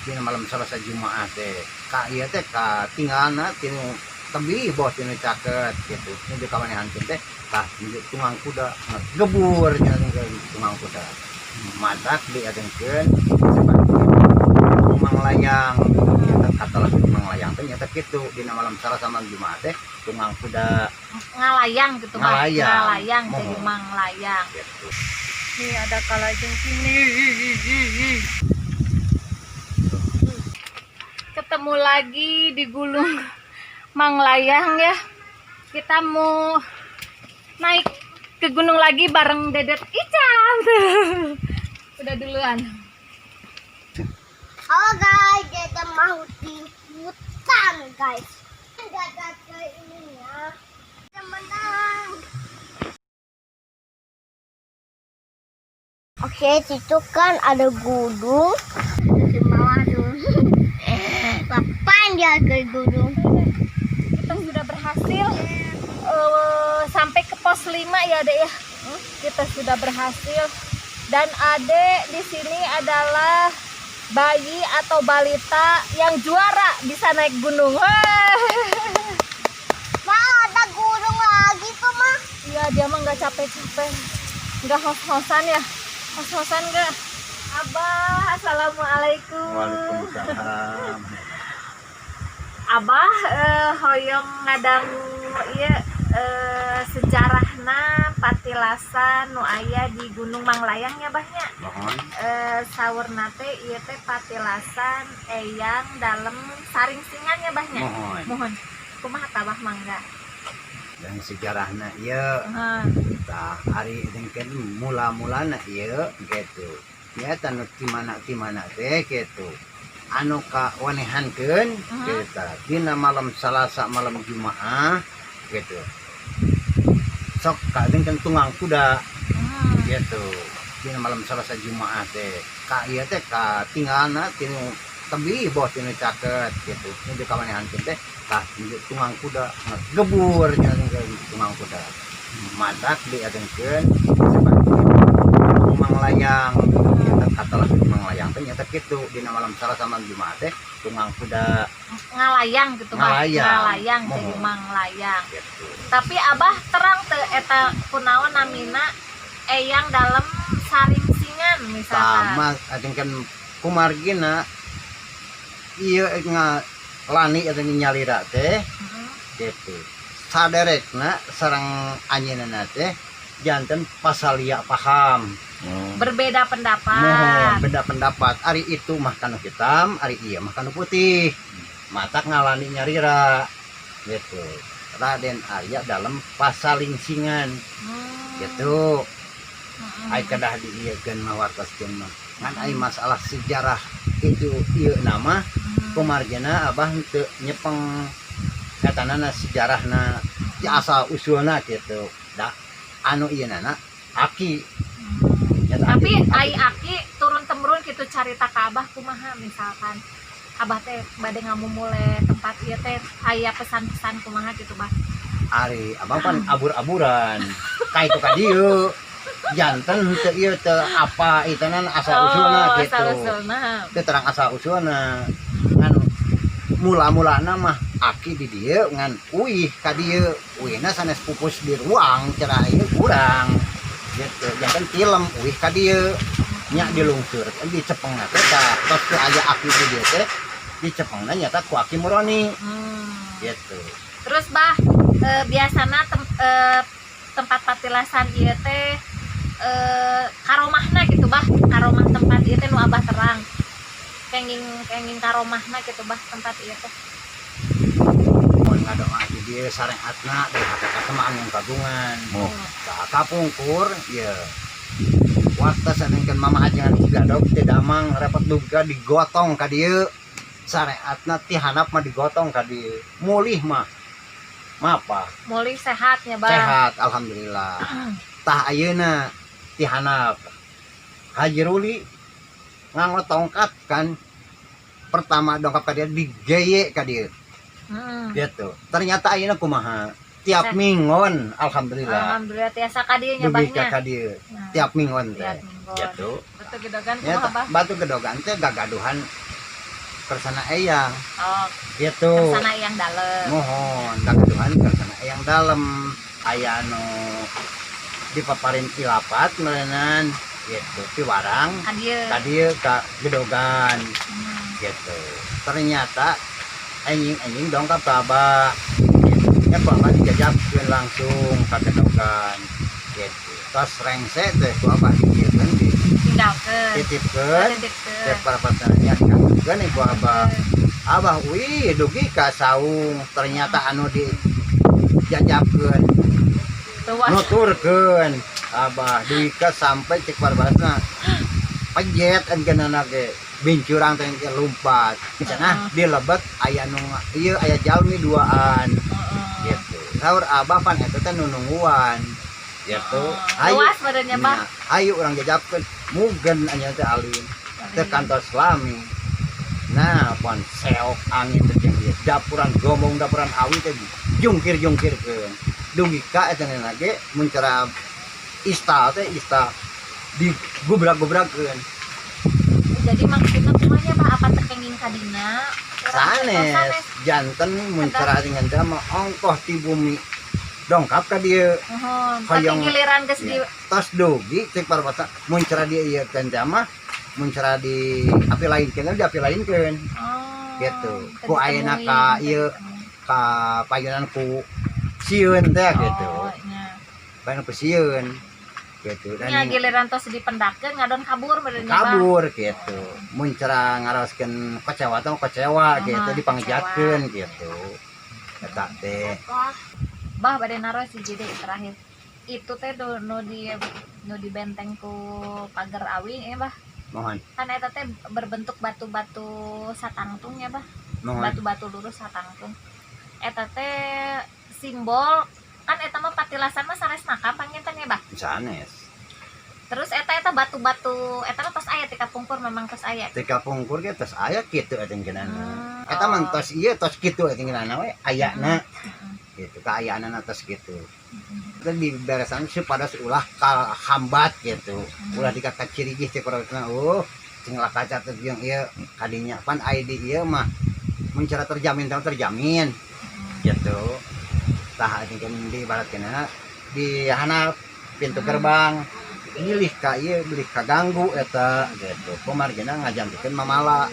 Dina malam Salasa Jumaah teh ka ieu teh katinggalna tinu tebih bos, tinu caket gitu. Nuju kamanehan teh tah nuju tunggang kuda ngegebur nya tunggang kuda, matak diadengkeun sebagai Manglayang. Nyata katalah Manglayang teh nyata kitu, dina malam Salasa, malam Jumaah teh tunggang kuda. Ngalayang gitu, Bah. Ngalayang. Ngalayang jadi Mohon. Manglayang. Gitu. Nih ada kalajengking. Ketemu lagi di Gunung Manglayang ya. Kita mau naik ke gunung lagi bareng Dedet Ican. Udah duluan. Halo guys, kita mau di hutan, guys. Enggak ada ininya. Kita menang. Oke, situ kan ada gunung. Di bawah tuh. Kapan dia ke gunung? Kita sudah berhasil sampai ke pos 5 ya, Dek, ya. Kita sudah berhasil dan Adek di sini adalah bayi atau balita yang juara bisa naik gunung. Wah. Ma, ada gunung lagi tuh, Ma. Iya, dia mah nggak capek-capek, nggak hos-hosan ya. Hos-hosan nggak? Abah, assalamualaikum. Waalaikumsalam. Abah, hoyong ngadangu ieu sejarahna patilasan nu aya di Gunung Manglayang ya, Bah, nya. Mohon. Saurna teh ieu teh patilasan Eyang Dalem Saringsingan ya, Bah, nya. Mohon. Mohon. Kumaha tah, Bah, mangga? Dan sejarahna ieu, Heeh. tah ari dengkeun mula-mulana ieu gitu ya, tanu ti mana teh gitu, anu kawanehankeun kita dina malam Salasa, malam Jumaah gitu, sok kadengkeun tunggang kuda gitu. Dina malam Salasa Jumaah teh ka ieu teh katinggalna tinu tebih bos, tinu caket gitu. Nuju kamanehan teh tah nuju tunggang kuda ngegebur nya tunggang kuda, matak diadengkeun sebagai Manglayang. Nyata katalah Manglayang teh nyata kitu, dina malam Salasa, malam Jumaah teh tunggang kuda. Ngalayang gitu, Bah. Ngalayang. Ngalayang jadi Mohon. Manglayang. Gitu. Tapi Abah terang teu eta kunaon namina Eyang Dalem Saringsingan misalkan? Sama adengkeun kumargina ieu ngalani eta nyalira teh gitu, saderekna sareng anjeunna teh janten pasalia paham. Berbeda pendapat. Mohon, beda pendapat. Ari itu mah kanu hitam, ari ieu mah kanu putih, matak ngalani nyarira gitu, Raden Arya Dalem Pasalingsingan gitu. Ai kedah diieukeun mah, wartoskeun mah ngan ai masalah sejarah itu ieu nama kumargina Abah teu nyepeng etanana sejarahna ya, asal usulna gitu dah, anu ieu nana aki. Nyata Tapi aki. Ai aki turun temurun gitu carita ka Abah kumaha, misalkan Abah teh bade ngamumule tempat ieu teh aya pesan-pesan kumaha gitu, Bah? Ari abang pan abur-aburan ka itu ka dieu, janten teu ieu teu apa itanan asal usulna gitu. Asal usulna. Teu terang asal usulna, ngan mula-mulana mah aki di dieu ngan uih ka dieu, uihna sanes pupus di ruang cara ieu kurang gitu, janten tilem uih ka dieu nya, dilungsur dicepengna teh tah tos teu aya aki di dieu teh, dicepengna nyata ku Aki Muroni gitu. Terus, Bah, biasana tempat patilasan ieu teh karomahna gitu, Bah, karomah tempat ieu teh nu Abah terang. Kenging kenging karomahna gitu, Bah, tempat ieu teh? Mun ngadoa di dieu sareatna dari hakikat mah anu kagungan. Tah kapungkur ieu waktu sadengkeun mama ajengan Ki Gadog teh damang repot duga digotong ka dieu, sareatna ti handap mah digotong ka dieu, mulih mah mapa. Mulih sehatnya, Bah. Sehat, alhamdulillah. Tah ayeuna ti handap Haji Ruli nganggo tongkat kan, pertama dongkap ka dieu, digeye ka dieu gitu. Ternyata ayeuna kumaha, tiap Sehat. Minggon alhamdulillah. Alhamdulillah tiasa ka dieu nya, dugi Bah, nya. ka dieu Nah, tiap minggon tiap teh minggon. Gitu. Batu Gedogan ya. Kumaha, Bah? Batu Gedogan teh gagaduhan. Kersana Eyang. Oh, gitu. Kersana Eyang Dalem. Muhun, kagaduhan Kersana Eyang Dalem aya anu dipaparin ilapat meureunan gitu piwarang Ka dieu. Ka dieu ka gedogan gitu. Ternyata anjing-anjing dongkap ka Abah gitu. Nya ku Abah dijajabkeun langsung ka gedogan gitu. Tos rengse teh ku Abah dijiekeun, di Tinggalkeun. titipkeun. Titipkeun. Teh parapatannya dikantunkeun ku Abah. Abah wih dugi ka saung, ternyata anu dijajabkeun Tuas. Nuturkeun Abah dugi ka sampai cek parbasna pejet engkeunana ge bincurang teh ge lumpat cenah di lebet aya nu ieu, aya jalmi duaan gitu. Saur Abah pan eta teh nu nungguan gitu. Ayo. Luas badannya, Bah. Nya, ayo urang jajabkeun, mugen anya teh alim teh kantos lami. Nah, pan seok angin teh jeung ieu dapuran gombong, dapuran awi teh jungkir-jungkirkeun dugi ka eta ge mun cara istal teh istal digubrak-gubrakeun. Jadi maksudnya kumanya, Bah, apa teu kenging kadina? Sanes, janten mun cara dengan teh mah ongkoh ti bumi dongkap ka dieu. Muhun. Tapi Hoyong- giliran geus di Iya. Tos dugi cek parbasa mun cara dia ieu kan teh mah mun cara di api lainkeun, di api lainkeun. Oh, Gitu. teu Ku ayeuna ditemuin, ka teu ieu ditemuin. Ka payunan ku sieun teh gitu. Oh, nya. Payunan ku sieun gitu dan Nya giliran tos dipendakeun ngadon kabur badannya, Bah. Kabur gitu. Mun cara ngaraoskeun kecewa teh kecewa gitu, dipangejatkeun gitu eta teh. Bah, bade naros hiji deui terakhir. Itu teh nu di benteng ku pagar awi ya, Bah. Muhun. Kan eta teh berbentuk batu-batu satangtung ya, Bah. Muhun. Batu-batu lurus satangtung. Eta teh simbol kan eta mah patilasan mah sanes makam panginten ya, Bah. Sanes. Terus eta eta batu-batu eta mah tos aya ti kapungkur, memang tos aya? Ti kapungkur ge tos aya kitu eta ngeunana. Eta mah tos ieu tos kitu eta ngeunana we ayana gitu, kaayaanna tos kitu. Itu diberesan supados ulah kahambat gitu, ulah dikakacirigih teh parabasana, oh cing kaca teh jeung ieu kadinya pan aya di ieu mah mun cara terjamin teh terjamin gitu. Tah, kan di ibaratkeun di handap pintu gerbang milih ka ieu, bilih kaganggu eta gitu, kumargina ngajangkeun mamala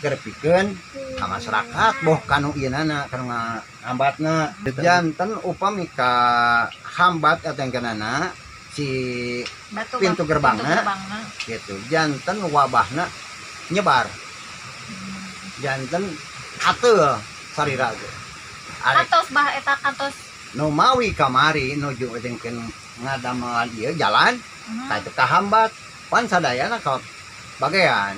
keur pikeun ka masyarakat boh kanu ieunana kanu ngahambatna. Janten upami ka hambat eta engkeunana si Batu pintu gerbangna. Pintu gerbangna. Gitu, janten wabahna nyebar, janten ateul sarira ge. Arek Kantos, Bah, eta kantos. Nu mawi kamari nuju tengkeun ngadamelan ieu jalan tah itu kahambat pan sadayana ka bagean.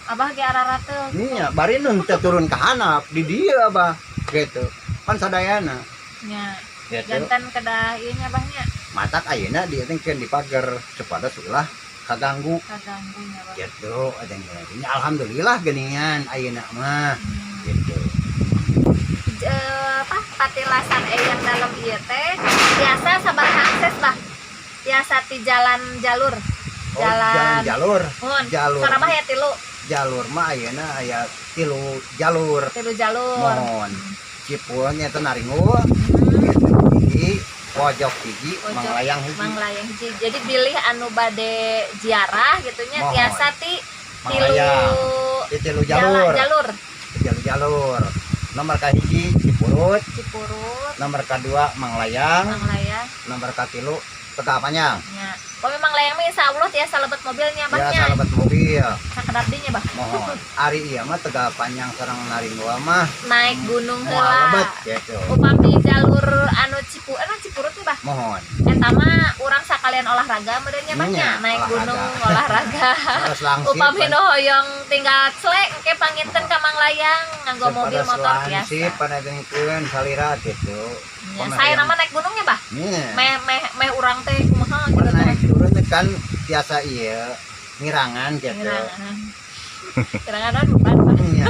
Abah ge ararateul. Nya bari nun teu turun ka handap di dieu Abah gitu pan sadayana Nya. gitu. Janten kedah ieu nya, Bah, nya. Matak ayeuna dieu teh di pagar supados ulah kaganggu. Kaganggu nya, Bah. Gitu ada yang. Nya, alhamdulillah geuningan ayeuna mah gitu. Apa patilasan Eyang Dalem ieu teh biasa sabaraha akses, Bah, biasa ti jalan jalur? Oh, jalan, jalan jalur. Mun Jalur. Sarabah ya tilu. Jalur mah ayeuna aya tilu jalur. Tilu jalur. Muhun, Cipul nya teh Naringgul gitu hiji, Pojok hiji. Pojok, Manglayang hiji. Manglayang hiji. Jadi bilih anu bade ziarah gitu nya Muhun. tiasa ti tilu Manglayang di tilu jalur. Jalur, jalur. Tilu jalur, nomor kahiji Cipurut, Cipurut. Nomor kedua Manglayang, Manglayang. Nomor katilu Tegal Panjang. Nya. Pami Manglayang mah insya Allah tiasa lebet mobilnya, Bah, ya nya. Lebet mobil. Sakedap dinya, Bah. Muhun, ari ieu mah Tegal Panjang sareng Naringgul mah Naik gunung moal heula. lebet gitu. Upami jalur anu Cipu anu Cipurut nih, Bah, Muhun. eta mah urang sakalian olahraga meureun nya, Bah, nya. Nya, naik olahraga. Gunung olahraga. Terus langsir. Upami nu hoyong tinggal clek engke panginten ka Manglayang nganggo mobil motor biasa. Langsir panadengkeun salira gitu. Ya, saya nama naik gunungnya, Bah. Nya. Meh meh meh urang teh kumaha gitu Pernah teh. naik turun teh kan biasa ieu ngirangan gitu. Ngirangan. Ngirangan bukan, Bah. Nya.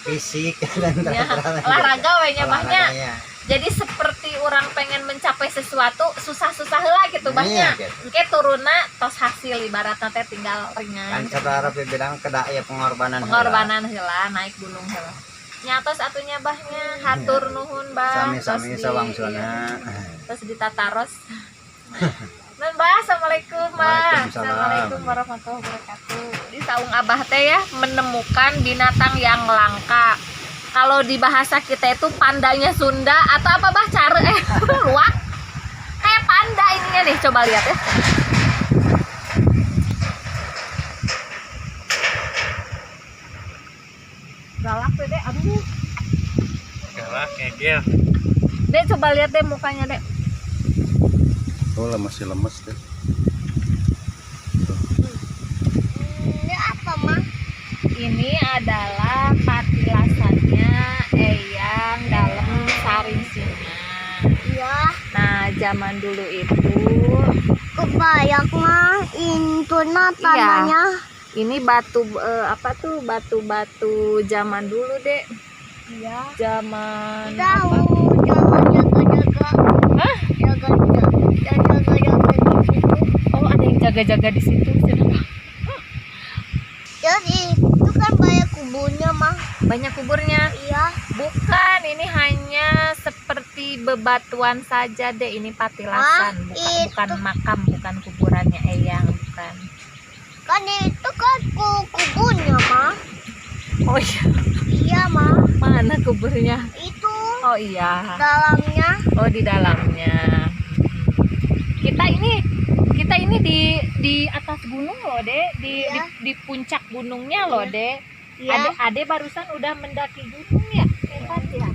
Fisik dan Ya, terang. olahraga we nya, Bah, nya. Olahraganya. Jadi seperti orang pengen mencapai sesuatu susah-susah lah gitu Iya, banyak. gitu. Engke turunna tos hasil, ibaratnya teh tinggal Kan ringan. Saudara bilang kedah aya pengorbanan heula. Pengorbanan heula, naik gunung heula. Nya tos atuh nya, Bah, nya, hatur nuhun, Bah. Sami-sami. Tos Sawangsulna. Iya, tos ditataros. Nun, Bah, assalamualaikum, Bah. Waalaikumsalam. Assalamualaikum warahmatullahi wabarakatuh. Di saung Abah teh ya menemukan binatang yang langka. Kalau di bahasa kita itu pandanya Sunda atau apa, Bah, cara luak. Kayak panda ininya nih, coba lihat ya. Galak tuh, Dek. Aduh. Galak ngegel. Dek, coba lihat deh mukanya, Dek. Oh lah, masih lemes deh. Ini apa, Mah? Ini adalah patilasannya Eyang Dalem Saring Singa. Iya. Nah, zaman dulu itu Kebayang, Mah, itu nah tanahnya. Ini batu apa tuh, batu-batu zaman dulu, Dek. Iya. Zaman Tahu, apa? jangan jaga-jaga. Hah? Jaga-jaga, jaga-jaga di situ. Oh, ada yang jaga-jaga di situ. Siapa? Jadi itu kan banyak kuburnya, Mah. Banyak kuburnya. Iya. Bukan, ini hanya seperti bebatuan saja, Dek. Ini patilasan, Ah, bukan, itu. Bukan makam, bukan kuburannya Eyang, bukan. Kan itu kan kuburnya, Mah. Oh iya, Iya, Mah. Mana kuburnya? Itu Oh iya. dalamnya. Oh, di dalamnya. Kita ini di atas gunung loh, Dek. Di Iya. di puncak gunungnya loh, Dek. Iya. Ade, Ade barusan udah mendaki gunung ya. Hebat ya.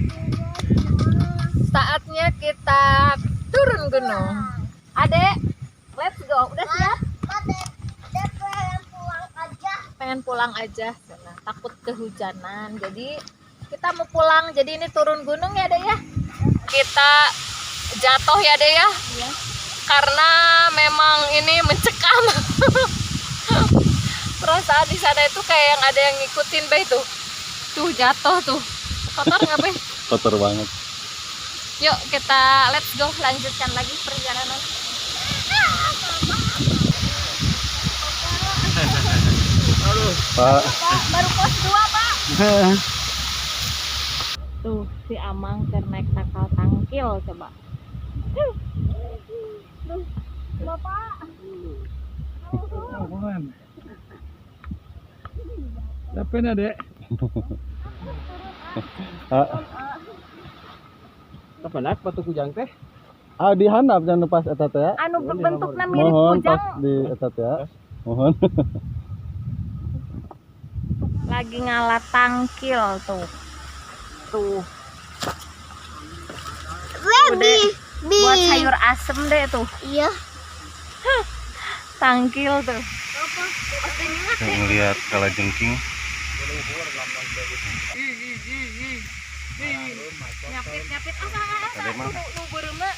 Saatnya kita turun gunung. Ade, let's go. Udah siap? Ma, Dek pengen pulang aja. Pengen pulang aja, karena takut kehujanan. Jadi kita mau pulang. Jadi ini turun gunung ya, Dek, ya. Kita jatuh ya, Dek, ya. Iya. Karena memang ini mencekam. Perasaan di sana itu kayak yang ada yang ngikutin, Be, itu. Tuh jatuh tuh. Kotor nggak, Be? Kotor banget. Yuk kita let's go, lanjutkan lagi perjalanan. Pak. Pak, baru pos 2, Pak. Tuh, si Amang keur naik takal tangkil coba. Duh, Bapak. Apaan? Capek na, Dek? Ah, Kapan naik batu kujang teh? Ah, di handap jangan pas eta teh ya. Anu bentuknya mirip Mohon kujang. pas di eta teh ya. Mohon. Lagi ngala tangkil tuh. Tuh, Bi, bi. Buat sayur asem deh tuh. Iya. Tangkil tuh. Ngelihat kalajengking. Nyapit nyapit asa asa Ada mah. nu nu beureumna.